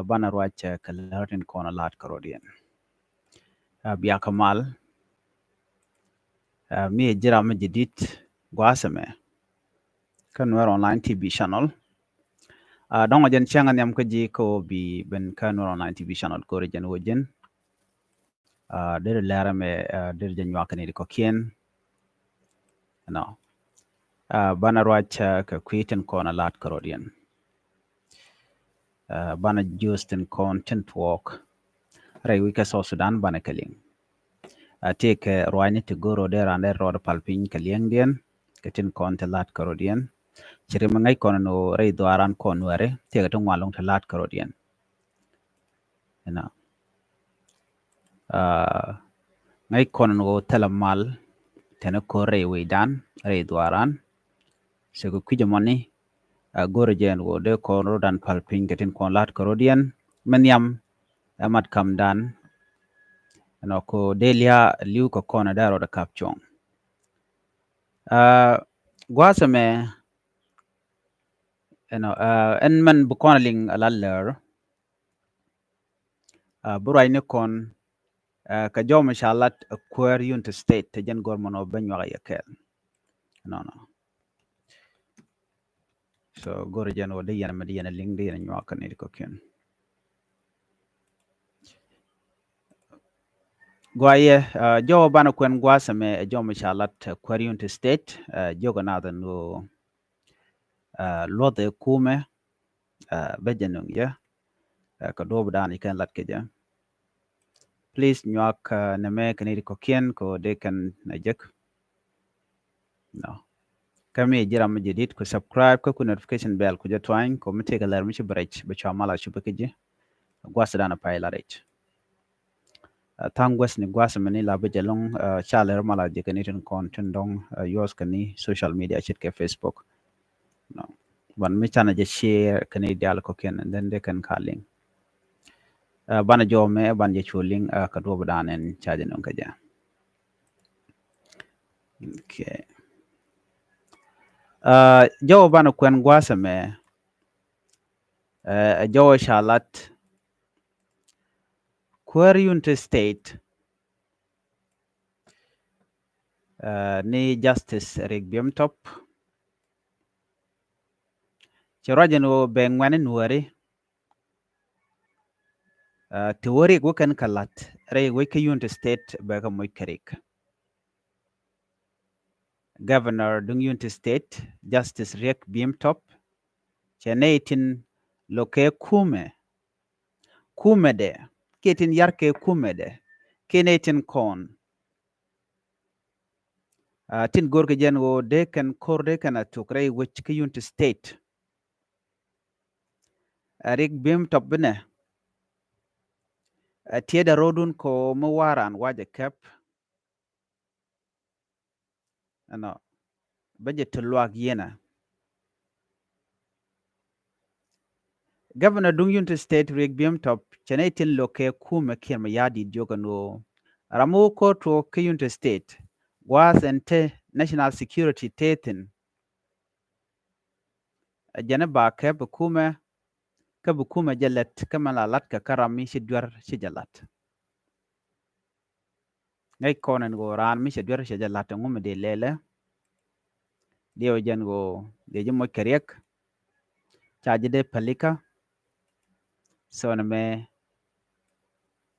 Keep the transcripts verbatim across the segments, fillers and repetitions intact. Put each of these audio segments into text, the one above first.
Banɛ ruac kɛ lär tin kɔn a la̱t kärɔ̱diɛn. Biakä mal. Mi ji̱ ram mi ji̱ di̱t gua̱a̱th ɛmɛ kä Nuer Online T V channel. Dɔ̱ŋ a jɛn cäŋ a nhiam kä ji̱ kä ɣöö bi ben kä Nuer Online T V channel, go̱rɛ jɛn wä ji̱n. Deri lɛr ɛmɛ, deri jɛ nyuak kɛ ni di kɔ̱kiɛn. Ɛnɔ, banɛ ruac kɛ kui̱ tin kɔn a la̱t kärɔ̱diɛn. Banɛ jiöth tin kɔn tin tuɔɔk rɛy wi̱c kä South Sudan, banɛ kɛ liŋ. Tëëkɛ ruacni ti go̱r ɔ dee raan dee rɔɔd pal piny kɛ liɛŋdiɛn kɛ tin kɔn ti la̱t kärɔ̱diɛn. Ci rim ŋäc kɔn ni ɣöö rɛy dhuaaran kɔn Nuɛri tëëkɛ ti ŋuan lo̱ŋ ti la̱t kärɔ̱diɛn. Ɛnɔ, ŋäc kɔn ni ɣöö thilɛ mal tɛn ko̱r rɛy wecdan rɛy dhuaaran. Cɛ kɛ kui̱c ɛmɔni, go̱rɛ jɛ ɛn ɣöö dee kɔn rɔɔdan pal piny kɛ tin kɔn la̱t kärɔ̱diɛn. Mi nhiam ɛ mat kamdan. Ɛnɔ, kɛ ɣöö dee lia̱a̱ li̱w kɛ kɔn ɛ dee rɔɔdɛ kap cuɔ̱ŋ. Gua̱a̱th ɛmɛ, ɛnɔ, ɛn mɛn bi kɔn a liŋ a la lär. Bi ruacni kɔn kɛ jɔw mi ca lat kuäär Unity State, te jɛn go̱r mɔnɔ ben nyuak a yɛ kɛɛl. Nɔnɔ. So go̱r jɛn wä di yɛn mi di yɛn liŋ di yɛn nyuak kɛ ni di kɔ̱kiɛn. Guayɛ, jɔw banɛ kuɛn gua̱a̱th ɛmɛ, jɔw mi ca lat kuäär Unity State, jiök ɛ nath ɛn ɣöö luɔth ɛ kumɛ, bɛ jɛ nuŋ yɛ kɛ duɔ̱ɔ̱p dan yi kɛn lat kɛ jɛ. Please nyuak nɛmɛ kɛ ni di kɔ̱kiɛn kɛ dee kɛn na jek. Nɔ, kä mi ji̱ ram mi jɛ di̱t ku subscribe kä ku notification bell ku jɛ tuany kɛ mi tëëkɛ lɛr mi ci bɛ rɛc bɛ cua mal a cupɛ kä ji̱. Gua̱a̱th dan a pay la rɛc. Tha̱a̱ŋ guäthni gua̱a̱th mɛni la bä jɛ lo̱ŋ, ca lɛr mal a jɛ kɛ ni tin kɔn tin dɔ̱ŋ yuɔth kɛ ni social media ce̱tkɛ Facebook. Nɔ, ban mi canɛ jɛ share kɛ ni diaal kɔ̱kiɛn, and then dee kɛn ka liŋ. Banɛ jɔw mɛ banɛ jɛ cu liŋ kɛ duɔ̱ɔ̱p dan ɛn ca jɛ nuŋ kɛ jɛ. Okay. Jɔw banɛ kuɛn gua̱a̱th ɛmɛ, jɔw ca lat kuäär Unity State ni Justice Riek Biem Top. Cɛ ruac ɛn ɣöö bɛ ŋuɛ̈ni Nuääri. Ti wä Riek wä kɛn kɛ la̱t rɛy wec kä Unity State bɛ kɛ moc kɛ Riek. Governor duŋ Unity State, Justice Riek Biem Top, cɛ nɛy tin lo̱kɛ kumɛ, kumɛdɛ, kiɛ tin yarkɛ kumɛdɛ, kiɛ nɛy tin kɔn, tin go̱rkɛ jɛn ɣöö dee kɛn ko̱r dee kɛn a thuk rɛy wec kä Unity State. Riek Biem Top binɛ, tiɛɛdɛ ro̱o̱dun kɛ ɣöö mi waran wacɛ kɛp. Ɛnɔ, bä jɛ ti luak yienɛ. Governor duŋ Unity State Riek Biem Top cɛ nɛy tin lo̱kɛ kumɛ Kiir Mayardit jiök ɛn ɣöö ram mi wä ko̱r tuɔɔk kä Unity State, gua̱a̱th ɛn te national security te thi̱n. Ɛ jɛn ɛ ba kɛp ɛ kumɛ, kä bi kumɛ jɛ lɛt kä mɛn la la̱t kɛ kä ram mi ci duer ci jɛ la̱t. Ŋäc kɔn ɛn ɣöö raan mi cɛ duer cɛ jɛ la̱t ɛŋu mi dee lɛlɛ. Diɛw jɛn ɣöö dee ji̱ moc kɛ Riek. Ca ji̱ dee pälikä. So nɛmɛ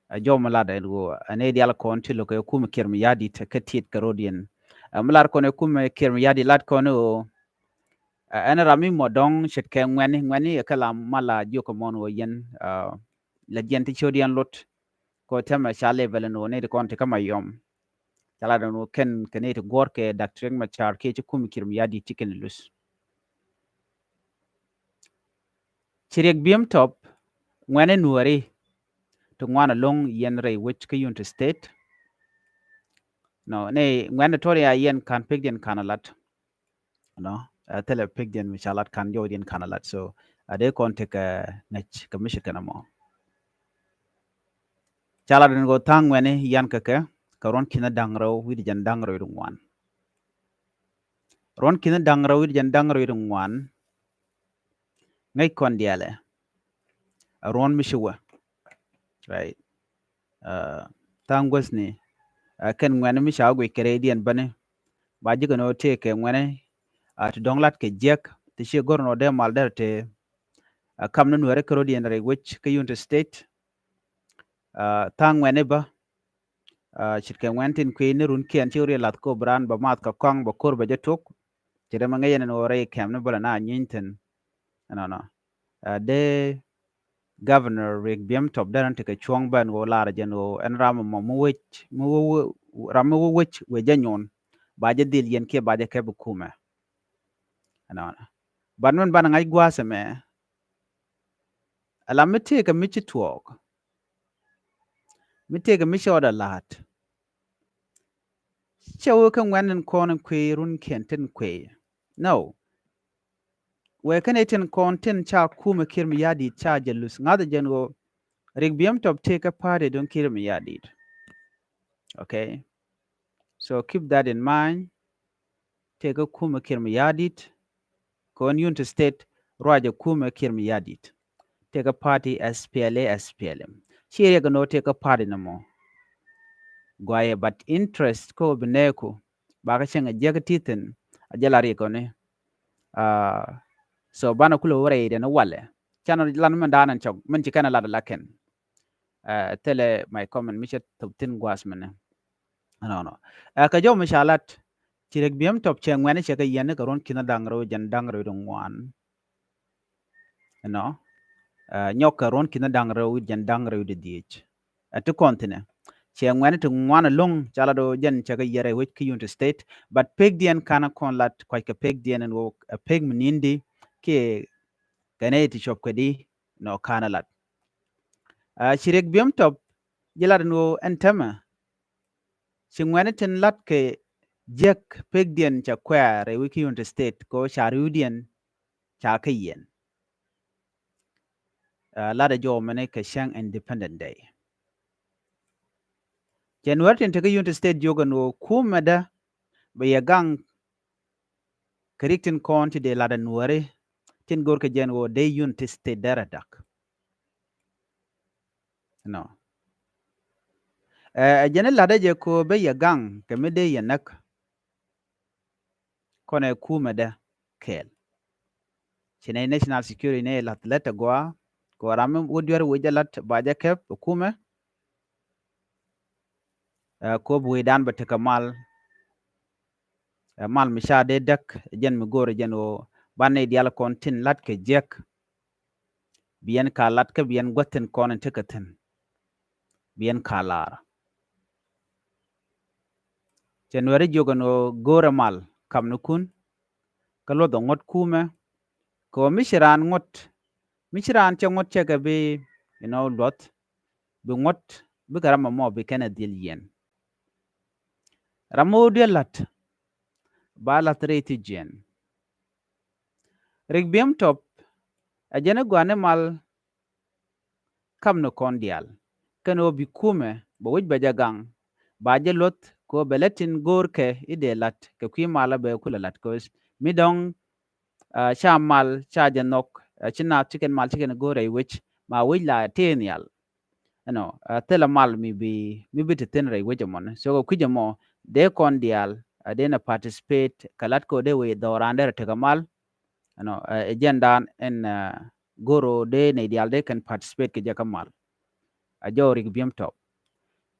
a jɔw mi lat ɛn ɣöö ɛn ɛ dial kɔn ti lo̱kɛ kumɛ Kiir Mayardit kä tiet kɛ ro̱diɛn. Ɛ mi lat kɔn ɛ kumɛ Kiir Mayardit lat kɔn ɛ ɣöö ɛn ram mi mɔ dɔ̱ŋ ce̱tkɛ ŋuɛ̈ni, ŋuɛ̈ni ɛ kɛ la mal a jiök kɛ mɔn ɣöö yɛn la jiɛn ti ciötdiɛn lot. Kɔ tɛmɛ ca level ni wä ni ti kɔn ti kä Mayom. Ca la dɔn wä kɛn kɛ ni ti guɔ̱r kɛ Doctor Riek Machar kiɛ ci kum Kiir Mayardit ti kɛn luth. Ci Riek Biem Top ŋuɛ̈ni Nuääri ti ŋuan alo̱ŋ yɛn rɛy wec kä Unity State. Nɔ, ni ŋuɛ̈ni tɔri a yɛn ka̱n pekdiɛn ka̱n a lat. Nɔ, ɛ thilɛ pekdiɛn mi ca lat ka̱n jɔwdiɛn ka̱n a lat. So a dee kɔn tekɛ ŋäc kɛ mi ci kɛn ɛmɔ. Ca lat ɛn ɣöö tha̱a̱ŋ ŋuɛ̈ni yan kɛ kɛ kɛ ruɔ̱n ki̱n da̱ŋ rɛw wi̱cdɛ jɛn da̱ŋ rɛw wi̱cdɛ ŋuan. Ruɔ̱n ki̱n da̱ŋ rɛw wi̱cdɛ jɛn da̱ŋ rɛw wi̱cdɛ ŋuan. Ŋäc kɔn diaalɛ. a ruɔ̱n mi ci wä. Right. Tha̱a̱ŋ guäthni kɛn ŋuɛ̈ni mi ca guic kɛ rɛydiɛn bäni. Ba ji̱ kɛn ɣöö tëëkɛ ŋuɛ̈ni a ti dɔ̱ŋ lat kɛ jiäk ti ci go̱r nɔ dee mal derɛ te. Kam ni nuɛ̈ri kärɔ̱diɛn rɛy wec kä Unity State. Tha̱a̱ŋ ŋuɛ̈ni bä ce̱tkɛ ŋuɛ̈ni tin kui̱ ni runkiɛn ci riɛ lath kop raan bä math kɛ kɔaŋ bä ko̱r bä jɛ tok. Ci rɛm ŋäc ɛn ɣöö rɛy kɛm ni bä lɛ na nyiny thi̱n. Ɛnɔnɔ dee Governor Riek Biem Top derɛ ni tekɛ cuɔ̱ŋ bä ɛn ɣöö lar jɛn ɣöö ɛn ram mɔ mi wec mi wec ram mi wec wec jɛ nyuɔn ba jɛ dhil yɛn kiɛ ba jɛ kɛp kumɛ. Ɛnɔnɔ. But min banɛ ŋa̱c gua̱a̱th ɛmɛ. Ala mi tëëkɛ mi ci tuɔɔk. Mi tëëkɛ mi ci ɔdɛ la̱a̱t. Cɛ wee kä ŋuɛ̈n in kɔn in kuëë runkiɛn tin kuëë. No. Wee kɛn itin kɔn tin ca kumɛ Kiir Mayardit ca jɛ luth ŋa̱th jɛn ɣöö Riek Biem Top tëëkɛ party duŋ Kiir Mayardit. Okay. So keep that in mind. Tëëkɛ kumɛ Kiir Mayardit. Kɔn Unity State ruacɛ kumɛ Kiir Mayardit. Tëëkɛ party S P L A, S P L M. Ci riɛk nɔ tëëkɛ party nɔmɔ. Guayɛ but interest ko bi nɛɛku. Bakä cieŋ a jiäk ti thi̱n a jɛ la riɛk kɔni. So banɛ kulɛ wä rɛy riɛn walɛ. Canɛ lan mɛn daanɛ cɔk mɛn ci kɛn a lat a la kɛn. Thilɛ my comment mi cɛ thop thi̱n gua̱a̱th mɛnɛ. Ɛnɔnɔ. Kɛ jɔw mi ca lat ci Riek Biem Top cɛ ŋuɛ̈ni cɛ kɛ yɛn ni kɛ ruɔ̱n ki̱n da̱ŋ rɛw jɛn da̱ŋ rɛw di ŋuan. Ɛnɔ. Nyɔk kɛ ruɔ̱n ki̱n da̱ŋ rɛw jɛn da̱ŋ rɛw di dhiec. Ɛ ti kɔn thi̱nɛ cɛ ŋuɛ̈ni ti ŋuan ɛlɔ̱ŋ ca lat ɣöö jɛn cɛ kɛ yɛr ɛ wec kä Unity State. But pekdiɛn ka̱n kɔn lat kuac kɛ pekdiɛn ɛn ɣöö ɛ pek mi ni̱n di kiɛ kɛ nɛy ti cuɔp kɛ di nɔ ka̱n ɛ lat. Ci Riek Biem Top ji̱ lat ɛn ɣöö ɛn tämɛ ci ŋuɛ̈ni tin lat kɛ jiäk pekdiɛn ca kuɛɛr ɛ wec kä Unity State kɛ ɣöö ca ri̱wdiɛn ca kä yɛn. Lat ɛ jɔw mɛni kɛ cäŋ Independent Day. Cɛ nuäär tin te kä Unity State jiök ɛn ɣöö kumɛdä bɛ yɛ gaŋ kɛ rik tin kɔn ti dee lat ɛ nuääri tin go̱r kɛ jɛn ɣöö dee Unity State derɛ dak. Nɔ. Ɛ jɛn i̱ latdä jɛ köö ben yɛ gaŋ kɛ mi dee yɛ näk. Kɔnɛ kumɛ dɛ kɛɛl. Ci nɛ national security nɛ lath lät a gɔaa kɛ ram mi wä duer wec jɛ lat ba jɛ kɛp kumɛ. Ɛ kööb wecdan bɛ tekɛ mal. Ɛ mal mi ca dee däk jɛn mi go̱o̱rɛ jɛn ɣöö ban nɛy diaal kɔn tin lat kɛ jiäk. Bi yɛn ka lat kä bi yɛn guäth tin kɔn in tekɛ thi̱n. Bi yɛn ka lar. Cɛ nuɛri jiök ɛn ɣöö go̱o̱rɛ mal kamnikun. Kä luɔth ɛ ŋuɔ̱t kumɛ kɛ ɣöö mi ci raan ŋuɔ̱t mi ci raan cɛ ŋuɔ̱t cɛ kɛ bi inɔ luɔth. Bi ŋuɔ̱t bikɛ ram ɛmɔ bi kɛn ɛ dhil yiɛn. Ram mi wä duel la̱t ba la̱th rɛy thi jiɛn. Rik Biɛm Tɔp ɛ jɛn i̱ gɔaa ni mal kam ni kɔn diaal kɛn ɣöö bi kumɛ bɛ wec bɛ jɛ gaŋ ba jɛ luɔth kɛ ɣöö bɛ lät tin go̱o̱rkɛ i̱ dee la̱t kɛ kui̱ malä bɛ kulɛ la̱t kɛ ɣöö mi dɔ̱ŋ ca mal ca jɛ nhɔk ci naath ci kɛn mal ci kɛn go̱o̱r rɛy wec ma wec la tëë nhial. Ɛnɔ thilɛ mal mi bi mi bi ti thin rɛy wec ɛmɔni so kɛ kui̱c ɛmɔ dee kɔn diaal dee nɛ participate kɛ lat kɛ ɣöö dee wec dhɔɔran derɛ tekɛ mal. Ɛnɔ ɛ jɛn daan ɛn go̱o̱r ɣöö dee nɛy diaal dee kɛn participate kɛ jɛ kä mal. A jɔw Rik Biɛm Tɔp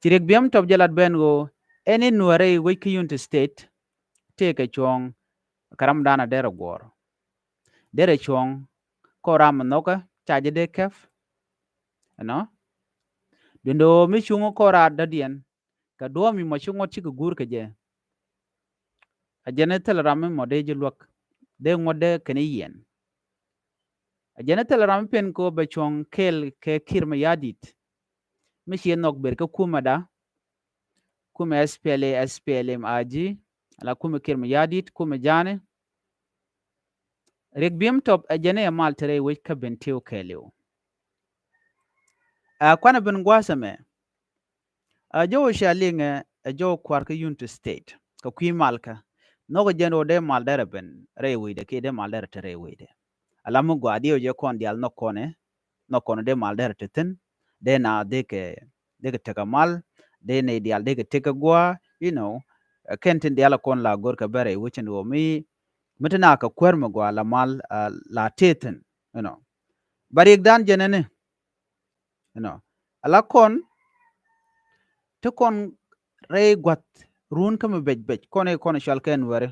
ci Rik Biɛm Tɔp jɛ lat ben ɣöö ɛn in nuäärɛ i̱ wec kä Unity State tëëkɛ cuɔ̱ɔ̱ŋ kɛ ram daan a derɛ guɔ̱ɔ̱r. Derɛ cuɔ̱ɔ̱ŋ kɔ ram mi nhɔkä ca jɛ dee kɛp. Ɛnɔ duundɛ ɣöö mi cuŋ kɔ ram dɔ̱diɛn kɛ duɔ̱ɔ̱p mi mɔ ci ŋuɔ̱t cikɛ guur kɛ jɛ. A jɛn i̱ thilɛ ram mi mɔ dee ji̱ luäk dee ŋuɔ̱t dee kɛn i̱ yiɛn. A jɛn i̱ thilɛ ram mi pen kɛ ɣöö bɛ cuɔ̱ŋ kɛɛl kɛ Kiir Mayardit mi ci nhɔk ber kä kumɛda. Kumɛ S P L A, S P L M I G ala kumɛ Kiir Mayardit kumɛ ja̱a̱ni. Rik Biɛm Tɔp ɛ jɛn i̱ ɛ mal te rɛy wec kä Bentiu kɛɛliw. Ɛ kuanɛ ben gua̱a̱th ɛmɛ. Ɛ jɔw cia liŋɛ ɛ jɔw kua̱r kä Unity State kɛ kui̱ malkä. Nhɔk ɛ jɛn ɣöö dee mal derɛ ben rɛy wecdɛ kiɛ dee mal derɛ te rɛy wecdɛ. Ala mi gɔaa diɛw jɛ kɔn diaal nhɔk kɔnɛ. nhɔk kɔn dee mal derɛ te thi̱n, dee na dee kɛ, dee kɛ tekɛ mal, dee nɛy diaal dee kɛ tekɛ gua̱a̱, you know, ɛ kɛn tin diaal kɔn la go̱r kɛ bɛrɛ i̱ wecin ɣöö mi, mi ti na kɛ kuäär mi gua̱a̱ la mal, ah, la te thi̱n, you know. Ba riɛkdan jɛn ɛni, you know, ala kɔn ti kɔn rɛy gua̱th run kä mi bec bec kɔn i̱ kɔn cual kɛ Nuɛri.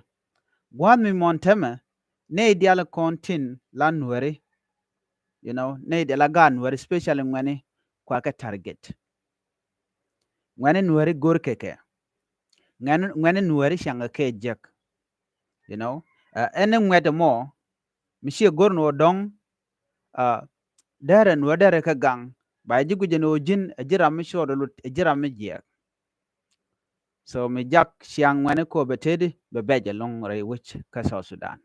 Gua̱a̱th mi mɔn tɛmɛ nɛy diaal kɔn tin la Nuɛri, you know, nɛy diaal la gaat Nuɛri, especially ŋuɛni kua kɛ target. Ŋuɛni Nuɛri go̱r kɛ kɛ. Ŋuɛni, ŋuɛni Nuɛri caŋ kɛ jek. You know, uh, ɛn ŋuɛt mɔ mi ciɛ go̱r ni wä dɔ̱ŋ, uh, derɛ Nuɛri derɛ kɛ gaŋ, ba ji̱ guic ni wä ji̱n ɛ ji̱ ram mi cuɔt lut ɛ ji̱ ram mi jiɛk. So mi jak ciaŋ ŋuɛni ko bɛ tedi bɛ bɛc ɛlɔ̱ŋ rɛy wec kä South Sudan.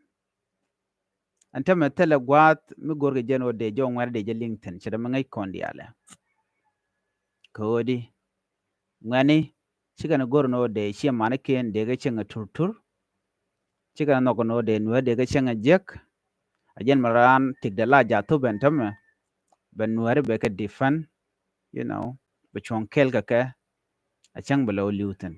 Ɛn tämɛ thilɛ gua̱a̱th mi go̱rkɛ jɛn ɣöö dee jɛ ŋuɛ̈t dee jɛ liŋ thi̱n ce̱t mi ŋäc kɔn diaalɛ. Kɛ ɣöö di ŋuɛ̈ni cikɛ ni go̱r ni ɣöö dee ciɛ manikiɛn dee kɛ cieŋ ɛ turtur. Cikɛ ni nhɔk ni ɣöö dee Nuɛ̈ri dee kɛ cieŋ ɛ jiäk. A jɛn mi raan tikdɛ la jath thop ɛn tämɛ bɛ Nuɛ̈ri bɛ kɛ defend, you know, bɛ cuɔ̱ŋ kɛl kɛ kɛ. A cäŋ bɛ lɛ wä li̱w thi̱n.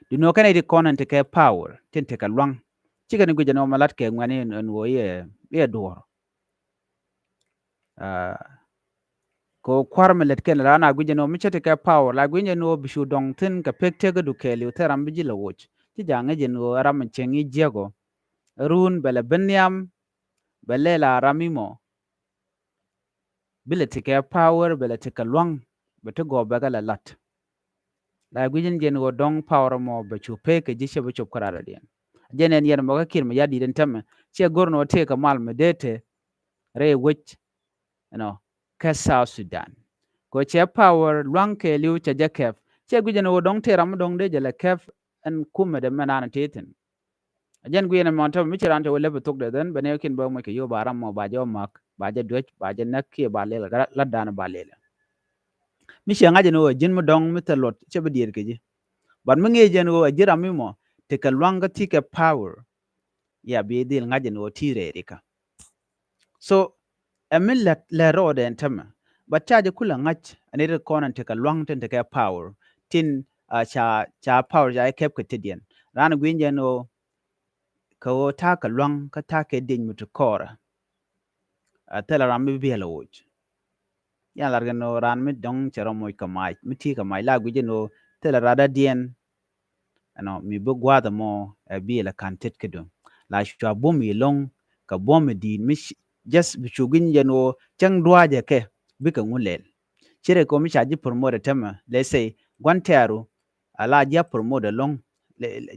Di nuɔ̱ɔ̱ kɛn iti kɔn ɛn ti kɛ power tin ti kɛ lua̱ŋ. Cikɛ ni guic ɛn ɣöö ma la̱t kɛ ŋuɛ̈ni ɛn ɣöö yɛ, yɛ duɔ̱ɔ̱r. Ah, kɛ ɣöö kua̱r mi lät kɛn raan a guic ɛn ɣöö mi cä ti kɛ power la guic ɛn ɣöö bi cu dɔ̱ŋ thi̱n kɛ pek tekädu kɛɛliw thil ram bi ji̱ lɛ woc. Ci ja̱ ŋäc ɛn ɣöö ram mi cieŋ i̱ jiäk ɔ run bɛ lɛ ben nhiam bɛ lɛ la ram imɔ. Bi lɛ ti kɛ power bɛ lɛ ti kɛ lua̱ŋ bɛ ti gɔɔp bɛ kɛ lɛ la̱t. La guic in jɛn ɣöö dɔ̱ŋ power mɔ bɛ cu pek kɛ ji̱ cɛ bi cop käraadɔdiɛn. Jɛn ɛn yɛn mɔ kä Kiir Mayardit in tämɛ ciɛ go̱r ni ɣöö tëëkɛ mal mi dee te rɛy wec, you know, kä South Sudan. Kɛ ɣöö cɛ power lua̱ŋ kɛɛliw cɛ jɛ kɛp ciɛ guic in ɣöö dɔ̱ŋ tëë ram mi dɔ̱ŋ dee jɛ lɛ kɛp ɛn kumɛ dee mɛ naan tëë thi̱n. A jɛn guic ɛn ɛmɔ tɔ̱ mi ci raan te wä lep ɛ thok dee dhɛn bɛ nɛɛkin bä moc kɛ yio̱w ba ram mɔ ba jɛ wä mak ba jɛ duec ba jɛ näk kiɛ ba lɛl lat dan ba lɛl. Mi ciɛ ŋa̱c ɛn ɣöö ji̱n mi dɔ̱ŋ mi thil luɔt cɛ bi diet kɛ ji̱. But mi ŋi̱i̱c ɛn ɣöö a ji̱ ram mi mɔ tekɛ lua̱ŋ kä thikɛ power. Ya bi dhil ŋa̱c ɛn ɣöö ti rɛɛri kä. So ɛ mi lät lät rɔɔdɛ ɛn tämɛ. But ca jɛ kulɛ ŋa̱c ɛn iti kɔn ɛn tekɛ lua̱ŋ tin tekɛ power tin, ah, ca, ca power ca jɛ kɛp kɛ tetdiɛn. Raan gui̱ny jɛ ɛn ɣöö kɛ ɣöö ta̱a̱ kɛ lua̱ŋ kä ta̱a̱ kɛ diec mi ti kɔɔrɛ. A thilɛ ram mi biɛl a woc. Yan lar kɛ ni ɣöö raan mi dɔ̱ŋ cɛ rɔ moc kɛ mac mi ti kɛ mac la guic ɛn ɣöö thilɛ rat dädiɛn. Ɛnɔ mi bi gua̱a̱th ɛmɔ ɛ biɛl ɛ ka̱n tet kädu la cua buɔ̱m i̱ lo̱ŋ kɛ buɔ̱m i̱ di̱i̱t mi just bi cu gui̱ny jɛn ɣöö cäŋ dua̱a̱cɛ kɛ bikɛ ŋu lɛl. Ci rɛ kɛ ɣöö mi ca ji̱ promote ɛ tämɛ, let's say gua̱n tɛɛru ala ji̱ a promote ɛlɔ̱ŋ.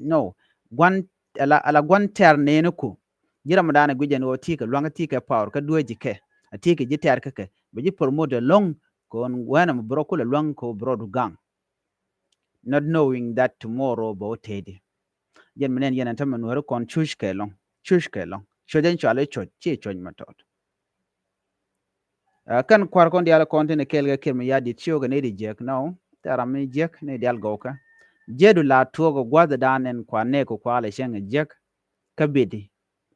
No, gua̱n ala, ala gua̱n tɛɛr nɛɛni ku ji̱ ram dan ɛ guic ɛn ɣöö ti kɛ lua̱ŋ ti kɛ power kä dueeci kɛ a ti kɛ ji̱ tɛɛr kä kɛ bɛ ji̱ promote ɛlɔ̱ŋ. Kɛ ɣöö wɛn ɛmɛ bi rɔ kulɛ lua̱ŋ kɛ ɣöö bi rɔ du gaŋ. Not knowing that tomorrow bɛ wä tëëdi. Jɛn mi nɛn yɛn ɛn tämɛ Nuɛri kɔn cuc kɛ lɔ̱ŋ, cuc kɛ lɔ̱ŋ. Cuc ɛn cual i̱ cuc, ci cuc ma tɔt. Ɛ kɛn kua̱r kɔn diaal kɔn tin kɛɛl kɛ Kiir Mayardit ci wä kɛ ni di jiäk nɔ. Thil ram mi jiäk ni diaal gɔwkä. Jiädu la tuɔɔk gua̱th dan ɛn kua nɛɛk kua lɛ cäŋ jiäk. Kä bidi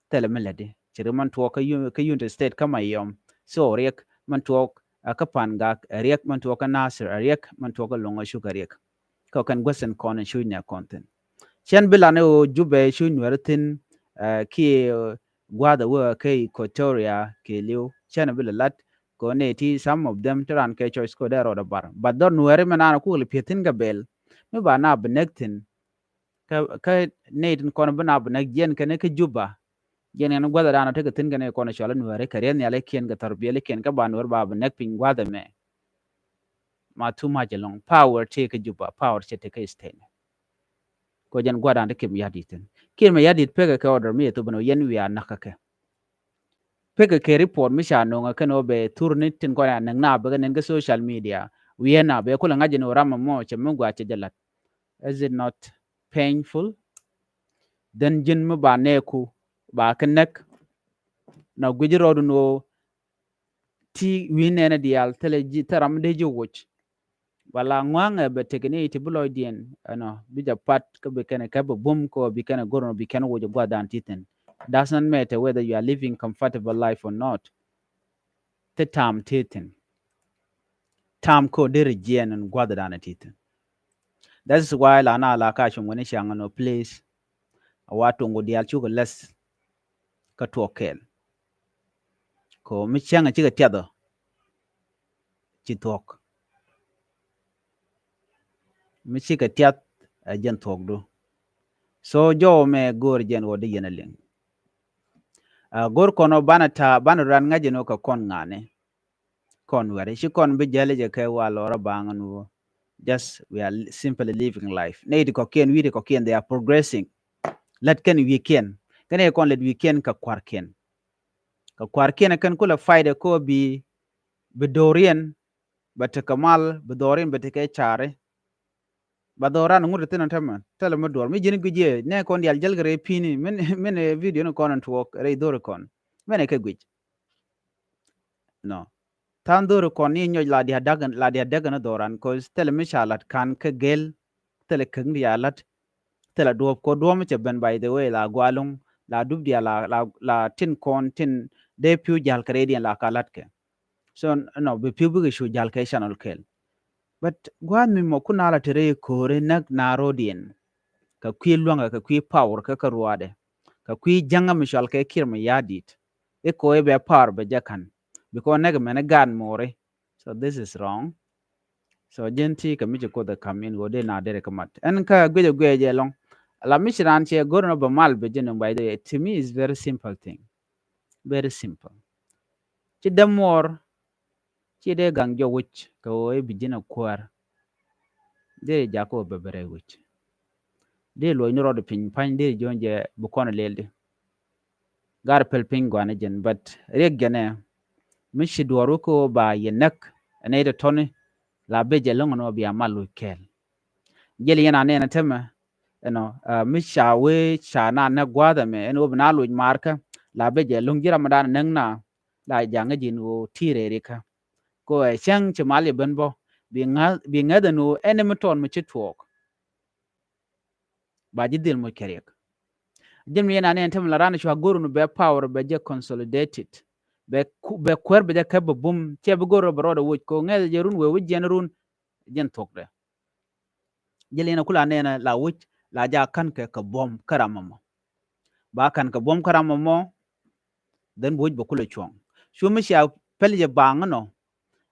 thilɛ mi lätdi ci ri man tuɔɔk kä United States kä Mayom. So riɛk man tuɔɔk kä Pangak ɛ riɛk, man tuɔɔk kä Nasir ɛ riɛk, man tuɔɔk kä Loŋ Acuk ɛ riɛk. Kä kɛn guäth in kɔn in cuc nɛ kɔn thi̱n. Cɛn bi lan i̱ ɣöö Jubɛ cuc Nuɛri thi̱n kiɛ gua̱a̱th ɛ wee kä Equatoria kɛɛliw cɛn bi lɛ lat. Kɛ ɣöö nɛy ti some of them ti ran kɛ choice kɛ ɣöö dee rɔɔdɛ bar, but dhɔr Nuɛri mɛ naan kuk lɛ pi̱eth thi̱n kɛ bɛl mi ba na bi näk thi̱n. Kä, kä nɛy tin kɔn bi na bi näk jiɛn kɛn kä Juba. Jiɛn kɛn gua̱th dan tekɛ thi̱n kɛn kɔn cɔal Nuɛri kɛ riɛth nhialikiɛn kɛ thɔr biɛlikiɛn kä ba Nuɛri ba bi näk piny gua̱th ɛmɛ. Ma too much ɛlɔ̱ŋ. Power tëë kä Juba, power cɛ tekɛ state. Kɛ jɛn gua̱dan ti Kiir Mayardit thi̱n. Kiir Mayardit pekɛ kɛ order mi ɛ thop ɛn ɣöö yɛn wiaa näk kä kɛ. Pekɛ kɛ report mi ca no̱o̱ŋ ɛ kɛn ɣöö bɛ thurni tin kɔn ɛ näk na bɛ kɛ nɛn kä social media. Wiee na bɛ kulɛ ŋa̱c ɛn ɣöö ram ɛmɔ cɛ mi gua̱a̱ cɛ jɛ la̱t. Is it not painful? Then ji̱n mi ba nɛɛku ba kɛ näk. Na guic rɔɔdun ɣöö ti wi̱i̱ nɛɛnɛ diaal thilɛ ji̱ thil ram mi dee ji̱ woc. Wala ŋua̱ŋɛ bɛ tekɛ ni ti bi lɔcdiɛn ɛnɔ bi jɛ pat kä bi kɛn ɛ kɛ bɛ bum kä bi kɛn ɛ go̱r ɛnɔ bi kɛn ɛ woc ɛ gua̱thdan ti thi̱n. Doesn't matter whether you are living comfortable life or not. Ti tam ti thin. Tam ko deri jiɛn in guath dan ti thin. That is why la na la ka chung wani chang no, please. A wa tungu dial chuk less ka tuɔk kɛl. Ko mi chang a chika tiadho. Chi tuɔk. Mi chika tiath a jɛn tuɔk du. So jɔ mɛ gor jɛn wɔ di yɛn a liŋ. A gor kɔn ɔ banɛ ta, banɛ ran ŋa̱c jɛn wɔ ka kɔn ŋa̱ni. Kɔn wɛri ci kɔn bi jɛli jɛ kɛ wa lɔrɔ baŋ ni wɔ. Just we are li-, simply living life. Nɛ iti kɔkiɛn, wi̱i̱ ti kɔkiɛn, they are progressing. Lät kɛn wi̱i̱kiɛn. Kɛn ɛ kɔn lät wi̱i̱kiɛn ka kuarkiɛn. Ka kuarkiɛn kɛn kulɛ fight ɛ ko bi, bi doriɛn, bɛ tekɛ mal, bi doriɛn, bɛ tekɛ cari. Ba dhɔran ŋut thin a tämɛ, thilɛ mi duɔr. Mi ji̱n guic yɛ, nɛ kɔn dial jäl kɛ rɛy pi̱ni, min, min ɛ video ni kɔn in tuɔɔk rɛy dhori kɔn. Min ɛ kɛ guic. No. Than dhori kɔn ni nyɔc la dia däk, la dia däk ni dhɔran, 'cause thilɛ mi ca lat kan kɛ gel, thilɛ käŋ dia lat, thilɛ duɔp, kɔ duɔp mi cɛ ben, by the way, la gualuŋ, la dup dia la, la, la tin kɔn, tin dee pi̱w jal kɛ rɛy diɛn la ka lat kɛ. So, no, bi pi̱w bikɛ cu jal kɛ channel kɛl. But gua̱a̱th mi mɔ kun ala te rɛy ko̱ri näk na rodiɛn. Ka kui̱ luäŋɛ, ka kui̱ power, ka, ka ruaadɛ. Ka kui̱ jäŋä mi cual kɛ Kiir Mayardit. I̱ ko̱ i̱ bɛ power bɛ jɛ ka̱n. Because näk mɛn i̱ gaat mo̱ri. So this is wrong. So jɛn ti kɛ mi ci Kuoth ɛ ka̱m in ɣöö dee na derɛ kɛ mat. Ɛn kä guic ɛ guic ɛ jɛ lɔ̱ŋ. La mi ci raan cɛ go̱r nɔ bɛ mal bɛ jɛ nɔ, by the way, to me is very simple thing. Very simple. Ci dämuɔɔr, ci dee gaŋ jɔk wi̱c kɛ ɣöö i̱ bi ji̱n a kuäär. Dee jakä ɣöö bɛ bɛ rɛy wi̱c. Dee luɔc ni rɔɔd piny pa̱ny, dee jiɔ̱n jɛ bi kɔn a lɛl di. Gar pɛl piny gua̱n jɛn, but riɛk jɛn ɛ mi ci duɔɔr wä kä ɣöö ba yɛ näk, ɛn ɛ tɔ̱tɔ̱ni la ben jɛ lo̱ŋ ɛn ɣöö bia mal loc kɛɛl. Jɛl yɛn a nɛn a tämɛ, you know, uh, mi ca wee ca na näk gua̱a̱th ɛmɛ ɛn ɣöö bi na loc maarkä, la ben jɛ lo̱ŋ ji̱ ram mi daan näk na, la ja̱ŋä ji̱n ɣöö ti rɛɛri kä. Ko ɛ cäŋ ci mal yɛ ben bä, bi ŋa̱th, bi ŋäth ɛn ɣöö ɛn mi tɔɔn mi ci tuɔɔk. Ba ji̱ dhil moc kɛ riɛk. Jɛn mi yɛn a nɛn tämɛ la raan cua go̱r nu bɛ power bɛ jɛ consolidated. Bɛ ku-, bɛ kuäär bɛ jɛ kɛp bɛ bum, cɛ bi go̱r bɛ rɔɔdɛ woc ko ŋɛth jɛ run wee wi̱c jiɛn run, jɛn thuɔkdɛ. Jɛ liɛn a kula nɛn a la wi̱c la ja ka̱n kɛ kɛ buɔ̱m kä ram ɛmɔ. Ba ka̱n kɛ buɔ̱m kä ram ɛmɔ, then bi wi̱c bɛ kulɛ cuɔ̱ŋ. Cu mi cia pɛl jɛ baŋ inɔ,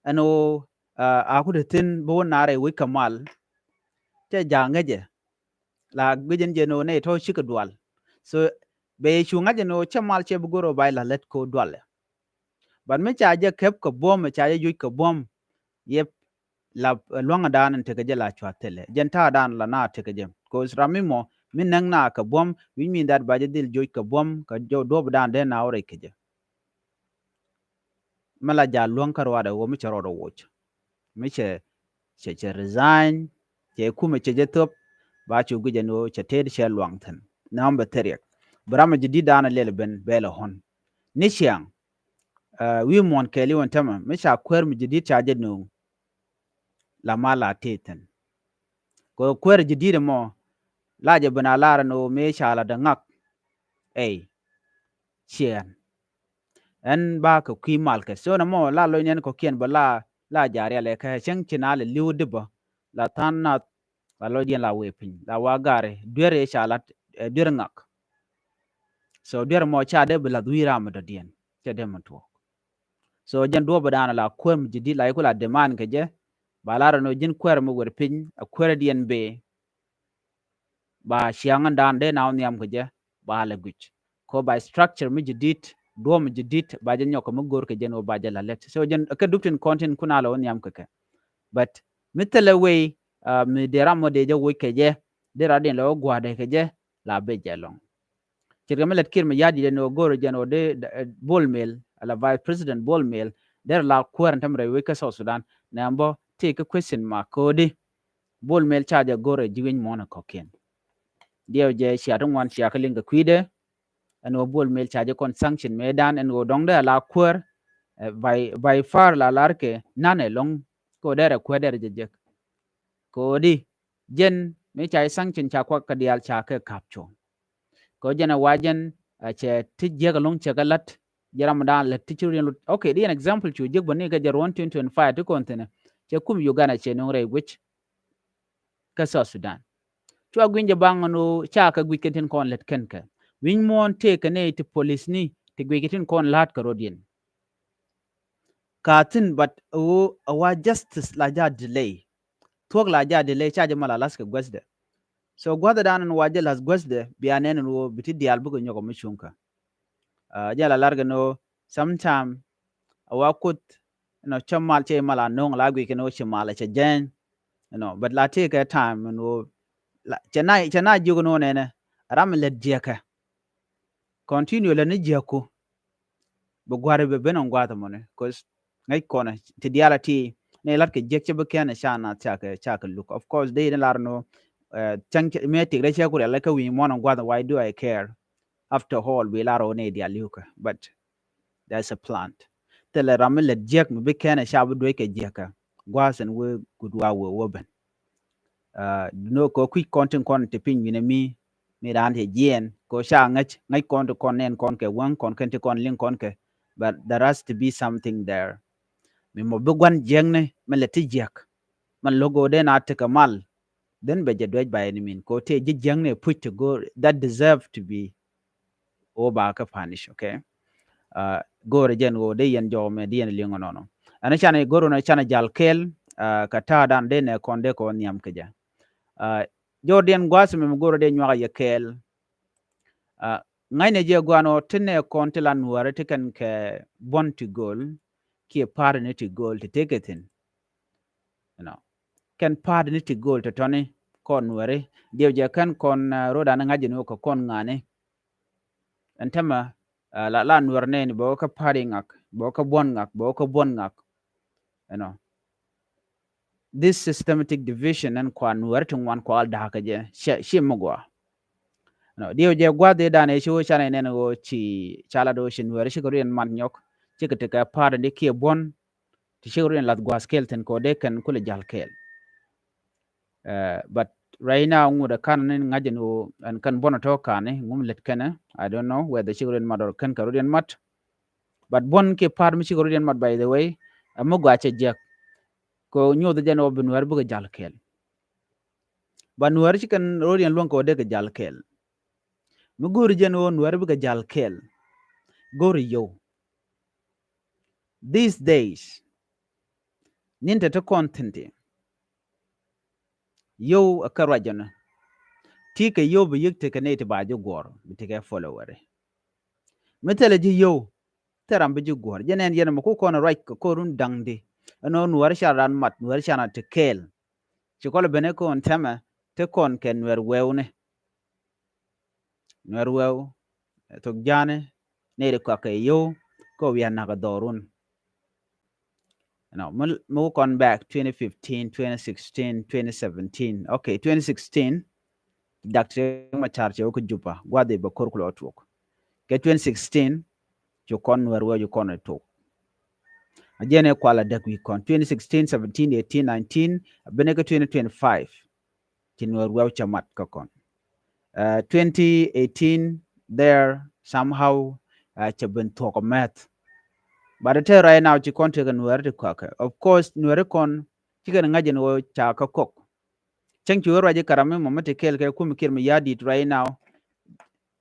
ɛn ɣöö, ah, a ku te thi̱n bi wä naar ɛ wi̱c kɛ mal. Cɛ ja̱ ŋäcɛ. La guic ɛn jɛ ni ɣöö nɛy tɔ̱ cikɛ dual. So bɛ yɛ cu ŋa̱c ɛn ɣöö cɛ mal cɛ bi go̱r ɣöö ba ila lät kɛ ɣöö dualɛ. But mi ca jɛ kɛp kɛ buɔ̱m, ca jɛ juc kɛ buɔ̱m, yep, la, eh, lua̱ŋädan in tekɛ jɛ la cua thilɛ. Jɛn ta̱a̱dan la na tekɛ jɛ. 'Cause ram mi mɔ, mi näk na kɛ buɔ̱m, which mean that ba jɛ dhil juc kɛ buɔ̱m, kɛ jɔ duɔ̱pdan dee na wä rɛc kɛ jɛ. Mi la jal luäŋ kä ruaadɛ ɣöö mi cɛ rɔɔdɛ woc. Mi cɛ, cɛ, cɛ resign, cɛ kumɛ cɛ jɛ thop, ba cu guic ɛn ɣöö cɛ tet cɛ luaŋ thi̱n. Nɔm bɛ thil riɛk. Bi ram mi ji̱ di̱t daanɛ lɛl ben bɛl ɛ ɣɔ̱n. Ni ciaŋ, ah, wi̱i̱ muɔ̱ɔ̱n kɛɛliw ɛn tämɛ, mi ca kuäär mi ji̱ di̱t ca jɛ nööŋ. La ma la tëë thi̱n. Kɛ kuäär ji̱ di̱t ɛmɔ, la jɛ ben a lar ɛn ɣöö mëë ca la dee ŋak. Ey. Ciɛɛn. Ɛn ba kɛ kui̱ mal kɛ. So nɛ mɔ la lo̱c nɛn kɔ̱kiɛn bä la, la ja̱ rial ɛ kɛ cäŋ ci na lɛ li̱w di bä. La tha̱a̱n nath, la lo̱cdiɛn la wee piny. La wa gari, duer ëë ca lat, eh, duer ŋak. So duer mɔ ca dee bi lath wi̱i̱ ram mi dɔ̱diɛn. Cɛ dee mi tuɔɔk. So jɛn duɔ̱ɔ̱p dan la kuäär mi ji̱ di̱t la i̱ ku la demand kɛ jɛ. Ba la rɔ nɔ ji̱n kuäär mi wer piny, a kuäärdiɛn bee. Ba ciaŋ in dan dee na wä nhiam kɛ jɛ, ba lɛ guic. Ko ba structure mi ji̱ di̱t, duɔ̱ɔ̱p mi ji̱ di̱t, ba jɛ nyɔk kɛ mi go̱o̱r kɛ jɛn wä ba jɛ la lɛt. So jɛn kɛ dup tin kɔn tin kun a lɛ wä nhiam kɛ kɛ. But mi thilɛ wei, ah, mi dee ram mɔ dee jɛ woc kɛ jɛ, dee rat in lɛ wä gua̱a̱dɛ kɛ jɛ, la ben jɛ lɔŋ. Ce̱tkɛ mi lät Kiir Mayardit ɛn ɣöö go̱o̱r jɛn ɣöö dee, eh, Bol Mel, ala Vice President Bol Mel, derɛ la kuäär ɛn tämɛ rɛy wec kä South Sudan. Nɛ ɛn bä tëë kä question mark ko̱di. Bol Mel ca jɛ go̱o̱r ɛ ji̱ wi̱ny muɔ̱ɔ̱n ɛ kɔ̱kiɛn. Diɛw jɛ cia ti ŋuan cia kä liŋ kɛ kui̱dɛ. Ɛn ɣöö Bol Mel ca jɛ kɔn sanction mëëdan ɛn ɣöö dɔ̱ŋ dee a la kuäär, eh, by, by far la lar kɛ nan ɛlɔ̱ŋ. Kɛ ɣöö derɛ kuäär derɛ jɛ jek. Ko̱di jɛn mëë ca jɛ sanction ca kuak kɛ diaal ca kɛ kap cuɔ̱ŋ. Kɛ ɣöö jɛn ɛ wa jɛn, a cɛ ti jiäk ɛlɔ̱ŋ cɛ kɛ la̱t, Jɛ ram dan lät ti ci run lut. Okay, di an example cu jek bä ni kɛ jɛ ruɔn twenty twenty-five ti kɔn thinɛ. Cɛ kum Uganda cɛ nuŋ rɛy guic kä South Sudan. Cua gui̱n jɛ baŋ ni ca kɛ guic kɛ tin kɔn lät kɛn kɛ. Wi̱ny muɔ̱ɔ̱n tëë kɛ ni ti police ni ti guic kɛ tin kɔn la̱t kɛ rot yɛn. Ka thin, but ɣöö a wa justice la ja delay. Thuɔ̱k la ja delay ca jɛ mal a la̱th kɛ guäthdɛ. So guäthdɛ dan in wa jɛ la̱th guäthdɛ bia nɛn in ɣöö bi ti diaal bikɛ nyɔk ɔ mi cuŋkä. Jɛ la lar kɛ ni ɣöö sometime a wa kuth, you know, cä mal cɛ mal a no̱o̱ŋ la guic kɛ ni ɣöö ci mal a cɛ jɛny, you know, but la tëë kɛ time in ɣöö cɛ na cɛ na jiök ni ɣöö nɛnɛ ram in lät jiäkɛ. Continue lät ni jiäku. Bi gua̱ri bi ben ɔn gua̱a̱th ɛmɔni, 'cause ŋäc kɔn ti diaal a ti ni lat kɛ jiäk cɛ bi kɛn ca na ca kɛ ca kɛ luk. Of course dee ni lar ni ɣöö cäŋ mëë tik rɛ cɛ ku rial kä wi̱i̱ muɔ̱n ɔn gua̱a̱th, why do I care? After all bi lar ɣöö ni diaal li̱wkä, but there's a plan. Thilɛ ram mi lät jiäk mi bi kɛn ca bi duec kɛ jiäkä gua̱a̱th ɛn wee gut wa wee wä ben. Duno kɛ kui̱c kɔn tin kɔn ti piny wi̱nɛ mi mi raan ti jiɛɛn kɛ ca ŋäc ŋäc kɔn ti kɔn nɛn kɔn kɛ wäŋ kɔn kɛn ti kɔn liŋ kɔn kɛ. But there has to be something there. Mi mɔ bi gua̱n jiäkni mi lɛ ti jiäk. Mɛn lo̱k ɣöö den a tekɛ mal. Then bɛ jɛ duec by any mean kɛ ɣöö tëë ji̱ jiäkni puc ti go̱o̱r that deserve to be ɣöö ba kä punish, okay? Go̱o̱rɛ jɛn ɣöö dee yɛn jɔw mɛ dee yɛn liŋ ɔnɔnɔ. Ɛn canɛ go̱o̱r ɔnɔ canɛ jal kɛɛl kɛ ta̱a̱ dan dee nɛ kɔn dee kɛ wä nhiam kɛ jɛ. Jɔw diɛn gua̱a̱th mɛ mi go̱o̱rɛ dee nyuak a yɛ kɛɛl. Ŋa̱cnɛ jɛ gua̱a̱n ɔ ti nɛ kɔn ti la nuäärä ti kɛn kɛ buɔ̱n ti gööl kiɛ pa̱a̱t ni ti gööl ti tekɛ thi̱n. You know, kɛn pa̱a̱t ni ti gööl tɔ̱tɔ̱ni kɔn nuäärä. Diɛw jɛ kɛn kɔn rot an ŋa̱c jɛ ni wä kɛ kɔn ŋa̱ni. Ɛn tämɛ la la nuäär nɛɛni bɛ wä kä pa̱a̱t i̱ ŋak, bɛ wä kä buɔ̱n ŋak, bɛ wä kä buɔ̱n ŋak. You know, this systematic division ɛn kua nuäär ti ŋuan kua da̱a̱kä jɛ ci mi gua. You know, diɛw jɛ gua̱th i̱ danɛ ci wä canɛ nɛn wä ci ca lat wä ci nuäär ci kɛ riɛn mat nyɔk ci kɛ tekɛ pa̱a̱t ni kiɛ buɔ̱n. Ti cik ruin lath gua̱a̱th kɛl thi̱n kɛ ɣöö dee kɛn kulɛ ja̱l kɛɛl. But right now ŋut ɛ ka̱n ni ŋa̱c ɛn ɣöö ɛn kɛn buɔ̱n ɛ tɔ̱ ka̱n ni ŋum lät kɛnɛ. I don't know whether cik ruin mat or kɛn kɛ ruin mat. But buɔ̱n kiɛ pa̱a̱t mi cik ruin mat, by the way, ɛ mi gɔaa cɛ jiäk. Kɛ ɣöö nyoth jɛn ɣöö bi nuäär bikɛ ja̱l kɛɛl. But nuäär ci kɛn ruin luäŋ kɛ ɣöö dee kɛ ja̱l kɛɛl. Mi go̱o̱ri jɛn ɣöö nuäär bikɛ ja̱l kɛɛl, go̱o̱ri yio̱w. These days, ni̱n te ti kɔn thi̱n ti yio̱w ɛ kɛ ruac jɔnä. Ti kɛ yio̱w bi yi̱k tekɛ nɛy ti ba ji̱ guɔ̱ɔ̱r bi tekɛ followeri. Mi thilɛ ji̱ yio̱w thil ram bi ji̱ guɔ̱ɔ̱r. Jɛn ɛn yɛn mɛ ku kɔn ruac kɛ kɔn run da̱ŋdi. Ɛn ɣöö nuäär ca ran mat, nuäär ca ran ti kɛɛl. Ci kɔl ben ɛ kɔn tɛmɛ ti kɔn kɛ nuɛr wɛwni. Nuɛr wɛw thok ja̱a̱ni nɛy ti kɔakɛ yio̱w kɛ wi̱i̱ a nakä dhɔrun. You know, mi mi wä kɔn back twenty fifteen, twenty sixteen, twenty seventeen. Okay, twenty sixteen, Doctor Riek Machar cɛ wä kä Juba gua̱dhi bɛ kor kulɔ tuɔk. Kɛ twenty sixteen cu kɔn nuɛr wɛw cu kɔn ɛ tok. A jɛn ɛ kual a däk wi̱i̱ kɔn twenty sixteen, seventeen, eighteen, nineteen, a ben ɛ kä twenty twenty-five. Ci nuɛr wɛw cɛ mat kä kɔn. Twenty eighteen there somehow cɛ ben thuɔk ɔ mɛth. But te right now ci kɔn tekɛ nuɛr ti kɔakɛ. Of course nuɛr kɔn ci kɛn ŋa̱c ɛn ɣöö ca kä kɔk. Cäŋ ci wä ruac i̱ karam mi mɔ mi ti kɛɛl kɛ kum kiɛr mi ya̱di̱t right now.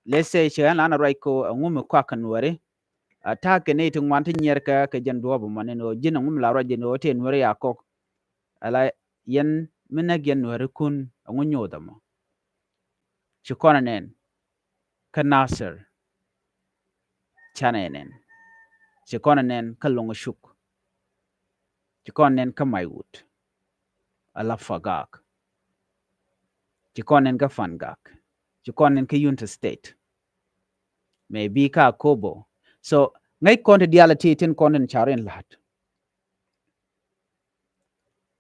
Let's say ci ɣän lan a ruac ko a ŋum i̱ kɔak kɛ nuɛri. A ta̱a̱ kɛ nɛy ti ŋuan ti nyiɛr kɛ kɛ jɛn duɔ̱ɔ̱p ɛmɔ ni ni ɣöö ji̱n a ŋum la ruac jɛn ɣöö tëë nuɛri a kɔk. Ala yɛn mi näk yɛn nuɛri kun a ŋu nyoth ɛmɔ. Ci kɔn ɛ nɛn kä Nasir. Canɛ nɛn ci kɔn ɛ nɛn kä Loŋ Cuk. Ci kɔn nɛn kä Maiwut. Ala Fagak. Ci kɔn nɛn kä Fangak. Ci kɔn nɛn kä Unity State. Maybe kä Akobo. So ŋäc kɔn ti diaal ti tin kɔn tin ca̱r in la̱t.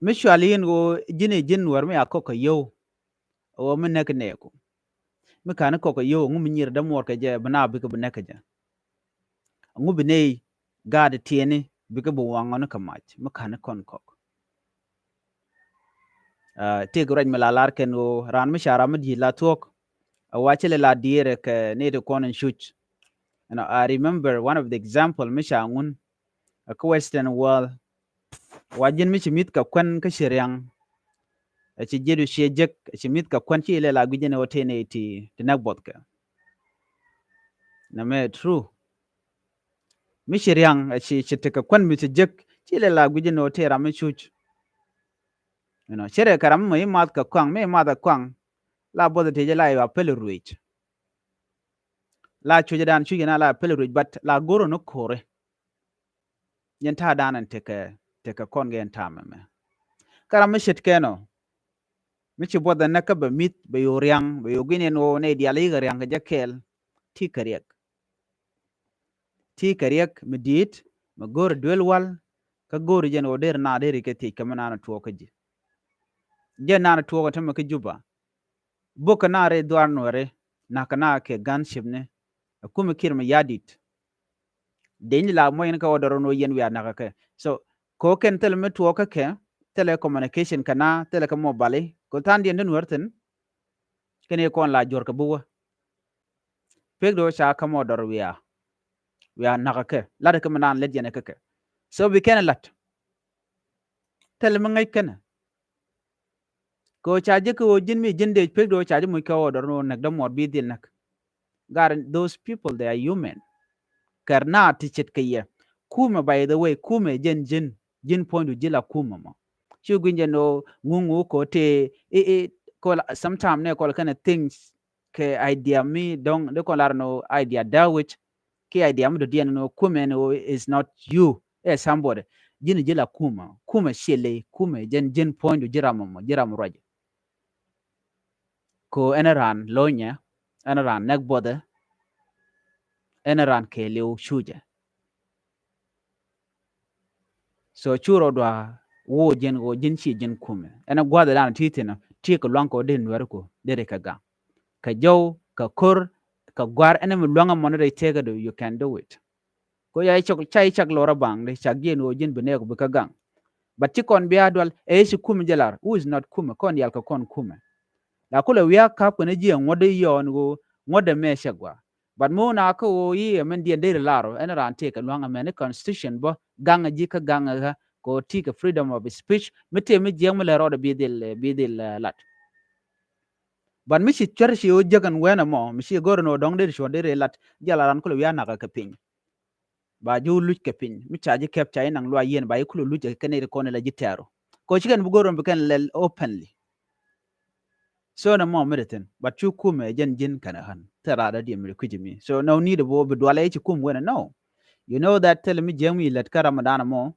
Mi cual yin ɣöö ji̱n i̱ ji̱n nuɛr mi a kɔk kɛ yio̱w. Ɣöö mi näk nɛɛku. Mi ka̱n i̱ kɔk kɛ yio̱w ŋu mi nyir dämuɔɔr kɛ jɛ bi na bikɛ bi näk kɛ jɛ. Ŋu bi nɛy gaat tiɛni bikɛ bi waŋ ɣɔni kɛ mac mi ka̱n i̱ kɔn kɔk. Tëëk ruac mi la lar kɛn ɣöö raan mi ca ram mi di̱i̱t la thuɔ̱k. A wa ci lɛ la diɛɛrɛ kɛ nɛy ti kɔn in cuc. You know, I remember one of the example mi ca ŋun a kä Western world. Wa ji̱n mi ci mi̱th kɛ kuän kä ci riaŋ. A ci ji̱ du ciɛ jek, a ci mi̱th kɛ kuän ci lɛ la gui̱c jɛn ɣöö tëë nɛy ti, ti näk buɔth kɛ. Nɛ mɛ true. Mi ci riaŋ, a ci, ci tekɛ kuän mi ci jek, ci lɛ la gui̱c jɛn ɣöö tëë ram mi cuc. You know, ci rɛ kɛ ram mi math kɛ kɔaŋ, mi math kɛ kɔaŋ. La buɔth tëë jɛ la yua pɛl ruec. La cucɛ dan cucɛ na la pɛl ruec, but la go̱r ni ko̱ri. Yɛn ta̱a̱ dan ɛn tekɛ, tekɛ kɔn gɛ yɛn ta̱a̱ mɛmɛ. Kä ram mi ce̱tkɛ nɔ. Mi ci buɔth ɛn nɛ kä bɛ mi̱th, bɛ yo̱o̱ riaŋ, bɛ yo̱o̱ gui̱n ɛn ɣöö nɛy diaal i̱ kɛ riaŋ kɛ jɛ kɛɛl. Ti kɛ riɛk. Ti kɛ riɛk mi di̱i̱t, mi go̱o̱ri duel wal, kä go̱o̱ri jɛn ɣöö der na deri kɛ thiec kɛ mi naan tuɔɔk kä ji̱. Jɛn naan tuɔɔk kä tämɛ kä Juba. Bok kɛ na rɛy dhuaar Nuɛri, na̱k kɛ na kɛ gunship ni, a kumɛ Kiir Mayardit. Deny la muɔc ni kɛ ɣöö dɔrɔ ni ɣöö yɛn wiaa nakä kɛ. So, kɛ ɣöö kɛn thilɛ mi tuɔɔk kä kɛ, thilɛ communication kɛ na, thilɛ kɛ mobile, kɛ ɣöö tha̱a̱ŋ diɛn ti Nuɛr thi̱n. Kɛn i̱ kɔn la juɔ̱r kɛ bi wä. Pek do̱ ca kä mɔ dɔr wiaa. Wiaa nakä kɛ. Lat kɛ mi naan lät yɛn kä kɛ. So bi kɛn lat. Thil mi ŋäc kɛn. Kɛ ɣöö ca ji̱ kɛ ɣöö ji̱n mi ji̱n dee pek do̱ ca ji̱ muc kɛ ɣöö dɔr ni ɣöö näk dämuɔɔr bi dhil näk. Gar those people, they are human. Kɛr na ti ce̱tkɛ yɛ. Kumɛ, by the way, kumɛ jɛn ji̱n, ji̱n puɔ̱nydu ji̱ la kumɛ mɔ. Ci gui̱n jɛn ɣöö ŋuŋ ɣöö kɛ ɣöö tëë i̱, i̱, kɛ ɣöö la, sometime nɛ kɛ ɣöö la kɛn things kɛ idea mi dɔ̱ŋ, dee kɔn lar ni ɣöö idea dee wi̱c, kɛ idea mi dɔ̱diɛn ni ɣöö kumɛ ni ɣöö is not you, ɛ somebody. Ji̱n ji̱ la kumɛ, kumɛ ciɛ ley, kumɛ jɛn ji̱n puɔ̱nydu ji̱ ram mɔ, ji̱ ram ruac. Kɛ ɣöö ɛn raan lo̱nyɛ, ɛn raan näk buɔthɛ, ɛn raan kɛɛliw cucɛ. So cu rɔ dua wo ji̱n ɣöö ji̱n ci ji̱n kumɛ. Ɛn gua̱dhɛ dan ti thi̱n ti kɛ luaŋ kɛ ɣöö dee Nuɛri kɛ ɣöö dee ri kɛ gaŋ. Kɛ jɔw, kɛ ko̱r, kɛ gua̱r, ɛn mi luaŋ ɛmɔni rɛy tëkä du, you can do it. Kɛ ɣöö ca i̱ cak lɔr a baŋ di cak jiɛn ɣöö ji̱n bi nɛɛk bi kä gaŋ. But ci kɔn bia dual ɛ ci kumɛ jɛ lar, who is not kumɛ, kɔn dial kɛ kɔn kumɛ. La kulɛ wiak kap kɛn jiɛ ŋuɔ̱t di yɔɔn ɣöö ŋuɔ̱t dɛ mɛ cɛ gua. But mi wun a kä ɣöö i̱ ɛmɛn diɛn deri lar ɔ, ɛn raan tëë kɛ lua̱ŋ ɛmɛn i̱ constitution bä gaŋ ji̱ kä gaŋ ɛ ɣä kɛ ɣöö ti kɛ freedom of speech, mi tëë mi jiɛk mi lɛ rɔɔdɛ bi dhil, bi dhil, eh, lat. But mi ci cuɛr ci ɣöö jiäk ɛn wɛn ɛmɔ, mi ci go̱r ɛn ɣöö dɔ̱ŋ deri cuɔ̱r deri lat, jɛ la raan kulɛ wiak nakä kɛ piny. Ba ji̱ wä luc kɛ piny mi ca ji̱ kɛp ca ji̱ naŋ luaac yien ba ji̱ kulɛ luc kɛ nɛy ti kɔn ilɛ ji̱ tɛɛru. Kɛ ɣöö ci kɛn bi go̱r ɛn bi kɛn lɛl openly. So nɛ mɔ mi ti thi̱n, but cu kumɛ jɛn ji̱n kɛn ɣän thil raadä diɛ mi ti kui̱c mi. So no need bo bi dualɛ ci kum wenɛ, no. You know that thil mi jiäŋ mi lät kä Ramadan mɔ,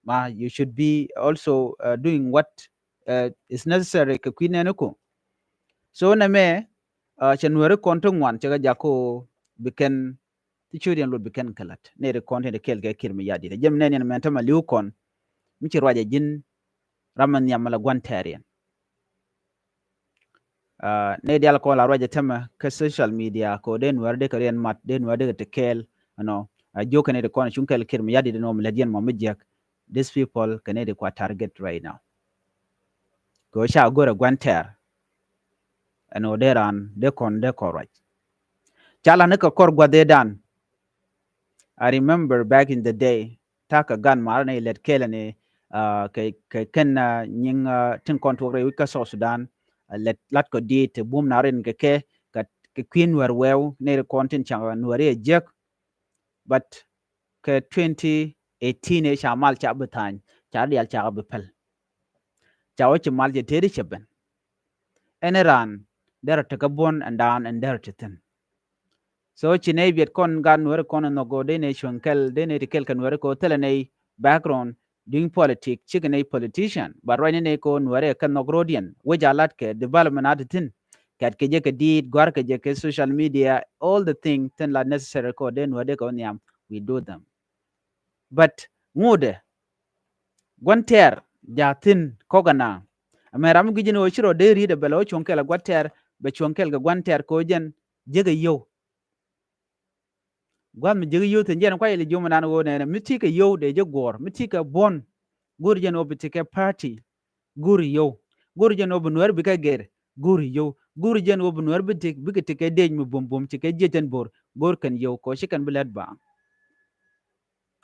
ma you should be also, uh, doing what, uh, is necessary kɛ kui̱ nɛn iku. So nɛ mɛ, uh, cɛ Nuɛri kɔn ti ŋuan cɛ kɛ jak ko bi kɛn ti ciöt yɛn luɔt bi kɛn kɛ la̱t. Nɛy ti kɔn tin ti kɛɛl kɛ Kiir Mayardit. Jɛ mi nɛn yɛn mɛn tämɛ li̱w kɔn mi ci ruacɛ ji̱n ram mi nhiam mi la gua̱n tɛɛr yɛn. Ah, nɛy diaal kɔn la ruacɛ tämɛ kä social media kɛ ɣöö dee Nuɛr dee kɛ riɛn mat, dee Nuɛr dee kɛ te kɛɛl, you know, a jiök kɛ nɛy ti kɔn cuŋ kɛɛl Kiir Mayardit ɛn ɣöö mi lät yɛn mɔ mi jiäk. These people kɛ nɛy ti kua target right now. Kɛ ɣöö ca go̱rɛ gua̱n tɛɛr. Ɛn ɣöö dee raan dee kɔn dee kɔn ruac. Ca la̱t ni kɛ kɔr gua̱dhedan. I remember back in the day, ta̱a̱ kɛ gan ma̱a̱r ni lɛt kɛɛl ni, ah, kɛ, kɛ kɛn, ah, nyiŋ, ah, tin kɔn tuɔk rɛy wi̱c kä South Sudan, ah, lɛt lat kɔ diet te bum na rin kɛ kɛ, kɛ, kɛ kui̱ Nuɛr wɛw, ni ri kɔn tin caŋ Nuɛr i̱ ɛ jiäk. But kɛ twenty eighteen ëë ca mal ca bi tha̱a̱ny, ca diaal ca bi päl. Ca wä ci mal cɛ tëëdi cɛ ben. Ɛn raan derɛ tekä buɔ̱n ɛn daan ɛn derɛ te thi̱n. So ci nɛy biɛt kɔn gat Nuɛri kɔn in nhɔk go̱o̱r dee nɛy cuɛŋ kɛl, dee nɛy ti kɛl kɛ Nuɛri ko̱ thilɛ nɛy background during politic, cikɛ nɛy politician. But ruacni nɛy ko̱ Nuɛri kɛ nhɔk ro̱diɛn wec a lat kɛ development a te thi̱n. Kɛt kɛ jɛ kɛ diit, gua̱r kɛ jɛ kɛ social media, all the thing thi̱n la necessary ko̱ dee Nuɛri dee kɛ wä nhiam, we do them. But ŋuudɛ gua̱n tɛɛr ja̱ thi̱n kɔk ɛna. Ɛmɛ ram mi gui̱c ni ɣöö ci rɔ dee ri̱t ɛ bɛl ɣöö cuɔ̱ŋ kɛl ɛ gua̱n tɛɛr, bɛ cuɔ̱ŋ kɛl kɛ gua̱n tɛɛr kɛ ɣöö jɛn jiäk ɛ yio̱w. Gua̱th mi jiäk ɛ yio̱w thi̱n jɛn kuay ili jiom ɛnan ɣöö nɛnɛ mi ti kɛ yio̱w dee ji̱ guɔ̱ɔ̱r, mi ti kɛ buɔ̱n. Go̱o̱ri jɛn ɣöö bi ti kɛ party. Go̱o̱ri yio̱w. Go̱o̱ri jɛn ɣöö bi Nuɛr bi kɛ gɛr. Go̱r yio̱w, go̱r jɛn ɣöö bi Nuäär bi ti, bikɛ ti kɛ dec mi buɔ̱m buɔ̱m, ci kɛ jiɛc ɛn bo̱r, go̱r kɛn yio̱w, kɛ ɣöö ci kɛn bi lät baaŋ.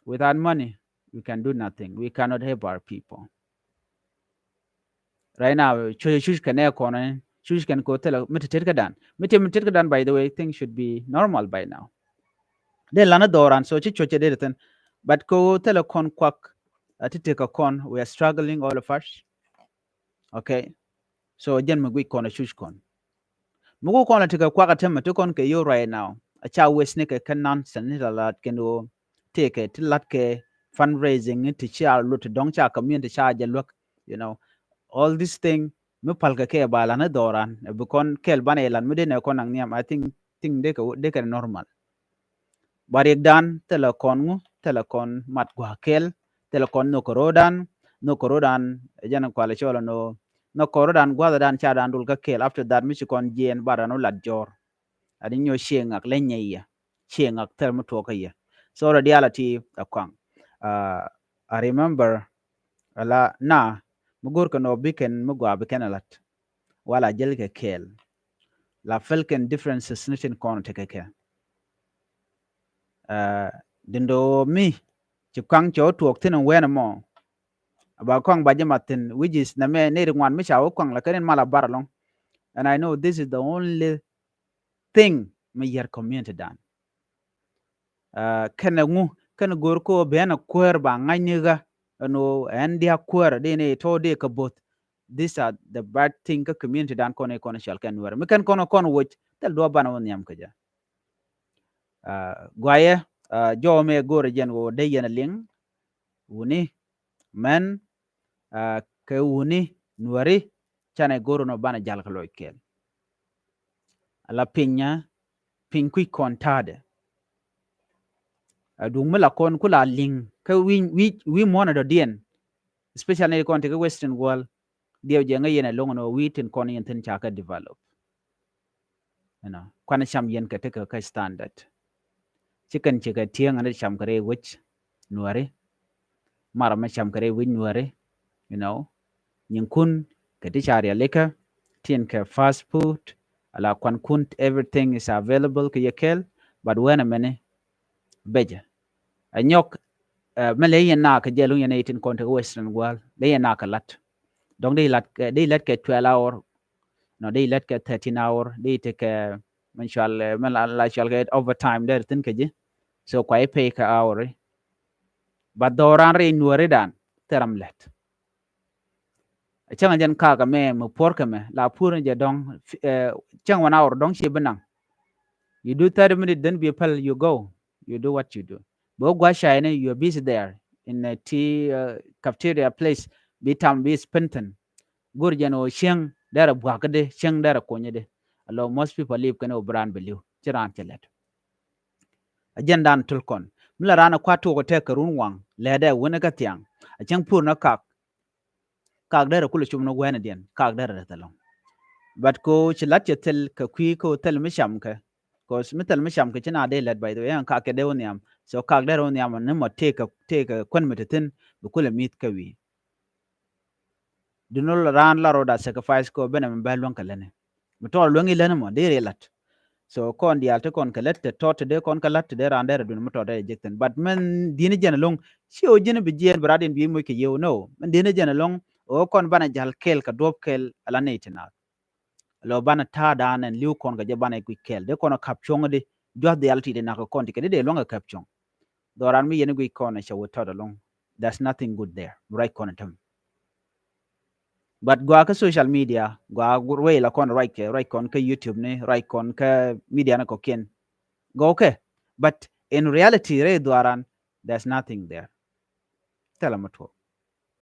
Without money, we can do nothing. We cannot help our people. Right now, cuc, cuc kɛn ɛ kɔn, cuc kɛn kɛ ɣöö thilɛ mi ti tet kädan. Mi ti mi tet kädan, by the way, things should be normal by now. Dee lan a dhɔran, so ci cuc cɛ dee thi̱n. But kɛ ɣöö thilɛ kɔn kuak, a ti tek kɛ kɔn, we are struggling, all of us. Okay. So jɛn mi guic kɔn a cuc kɔn. Mi guic kɔn a ti kɛ kuak a tɛmɛ ti kɔn kɛ yio̱w right now. A ca waste ni kɛ kɛ nonsense ni la lat kɛn ɣöö tëëkɛ ti lat kɛ fundraising ni ti ca lut ti dɔ̱ŋ ca community ca jɛ luäk. You know, all this thing mi pal kɛ kɛ ba lan a dhɔran. Bi kɔn kɛl banɛ lan mi dee nɛ kɔn naŋ nhiam. I think, think dee kɛ, dee kɛ normal. Ba riɛkdan thilɛ kɔn ŋu, thilɛ kɔn mat gua̱a̱k kɛl, thilɛ kɔn nhök kɛ ro̱o̱dan, nhök kɛ ro̱o̱dan, ɛ jɛn kualɛ cɔl ɛn ɣöö nhök kɛ ro̱o̱dan gua̱a̱thdan ca dan dul kä kɛl. After that mi ci kɔn jiɛɛn ba dan wä lat jɔ̱ɔ̱r. Ani nyɔ ciɛ ŋak lɛ nyɛ yɛ, ciɛ ŋak thil mi tuɔɔk kä yɛ. So rɔ diaal a ti a kɔaŋ. Uh, I remember a la na mi go̱o̱r kɛn ɔ bi kɛn mi gɔaa bi kɛn a lat. Wala jɛl kɛ kɛɛl. La fɛl kɛn differences ni tin kɔn tekɛ kɛ. Uh, dindo mi ci kɔaŋ cɛ wä tuɔɔk thin wɛn mɔ. Ba kɔaŋ ba jɛ mat thin, which is nɛ mɛ ni ri ŋuan mi ca wä kɔaŋ la kɛn in mal a bar alɔŋ. And I know this is the only thing mi yɛr community dan. Uh, kɛn ɛ ŋu, kɛn go̱o̱r ko ben a kuäär ba ŋa̱cni ɣä ɛn ɣöö ɛn dia̱a̱k kuäär di ni tɔ̱ di kɛ bo̱th. These are the bad thing kä community dan kɔn i̱ kɔn i̱ cɔal kɛn Nuäär. Mi kɛn kɔn kɔn woc thil duɔ̱ɔ̱p banɛ wä nhiam kä jɛ. Uh, guayɛ, uh, jɔw mi ɛ go̱o̱r jɛn ɣöö dee yɛn a liŋ wuni mɛn, uh, kɛ wuni Nuääri canɛ go̱o̱r nɔ banɛ jal kɛ lɔc kɛl. Ala piny, piny kui̱ kɔn ta̱a̱dɛ. A duŋ mi la kɔn ku la liŋ kä wi̱i̱, wi̱i̱, wi̱i̱ muɔ̱nɛ dɔ̱diɛn. Especially ni kɔn ti kä Western world. Diɛw jɛ ŋäc yɛn ɛlɔŋ nɔ wi̱i̱ tin kɔn yɛn thi̱n ca kä develop. You know, kuanɛ cam yɛn kɛ tekɛ kä standard. Ci kɛn ci kɛ tieŋ ni cam kɛ rɛy wec Nuääri. Mar mɛ cam kɛ rɛy wec Nuääri. You know, nyinkun kɛ ti ca rialikä tin kɛ fast food. Ala kuankun, everything is available kɛ yɛ kɛl. But wɛn ɛmɛni becɛ a nyɔk, uh, mɛ lɛ yɛn na kɛ jɛ luŋ yɛn ɛ tin kɔn tekɛ Western world. Lɛ yɛn na kɛ lat. Dɔŋ di lat kɛ, di lat kɛ twelve hour. No, di lat kɛ thirteen hour. Di tekɛ mɛ cual, eh, mɛ la, la cual kɛ overtime dee thi̱n kɛ ji̱. So kua i̱ pay kɛ hour. Ba dhɔran ri Nuääri dan thil ram lɛt. Cäŋ a jɛn kakä mɛ mi puɔr kɛ mɛ la puɔr ni jɛ dɔŋ, eh, cäŋ one hour dɔŋ ci bi naŋ. You do thirty minutes, then be a pal, you go. You do what you do. Bɛ wä gua̱c cayni, you are busy there in a tea, uh, cafeteria place. Bi tam bi spend thin. Go̱r jɛn ɣöö cieŋ derɛ bua̱k kä di, cieŋ derɛ kuny di. Alɔ most people live kɛn ɣöö bi raan bi li̱w, ci raan cɛ lɛt. A jɛn dan tul kɔn mi la raan a kua̱t tuɔk a tɛk kɛ run waŋ lɛt dɛ wun kä thiaŋ. A cieŋ pur ni kak, kak derɛ kulɛ cum ni wɛn a diɛn, kak derɛ rɛ thilɔŋ. But ko ci lat cɛ thil kɛ kui̱ ko thil mi cam kɛ. Cause mi thil mi cam kɛ ci na dee lɛt, by the way, ɛn kak kɛ dee wä nhiam. So kak derɛ wä nhiam ni mɔ tëëkɛ, tëëkɛ kuän mi ti thin bi kulɛ mi̱th kɛ wi̱i̱. Dun raan la rɔ da sacrifice kɔ benɛ mi bɛ luäŋ kɛ lätni. Mi tɔɔr luäŋ i̱ lätni mɔ dee ri lat. So kɔn diaal ti kɔn kɛ lät, te tɔt te dee kɔn kɛ lät, te dee raan dee rɛ dun mi tɔt dee jek thin. But mɛn di̱n jɛn ɛlɔŋ, ci ɣöö ji̱n bi jiɛɛn bi rat in bi moc kɛ yio̱w, no. Mɛn di̱n jɛn ɛlɔŋ ɣöö kɔn banɛ jal kɛɛl kɛ duɔ̱p kɛɛl ala nɛy ti naath. Lɔ banɛ ta̱a̱ da̱a̱n ɛn li̱w kɔn kɛ jɛ banɛ guic kɛɛl. Dee kɔn ɛ ka̱p cuɔ̱ŋ di jua̱th diaal ti di nak kɛ kɔn ti kɛ di dee luäŋ kɛ ka̱p cuɔ̱ŋ. Dhɔran mi yɛn guic kɔn ɛ cɛ wä tɔt ɛlɔŋ. There's nothing good there. Mi ruac kɔn ɛ täm. But gɔaa kä social media, gɔaa ruec la kɔn ruac kɛ, ruac kɔn kä YouTube ni, ruac kɔn kä media ni kɔkiɛn. Gɔw kɛ, but in reality rɛy dhuaran, there's nothing there. Thilɛ mi tuɔɔk.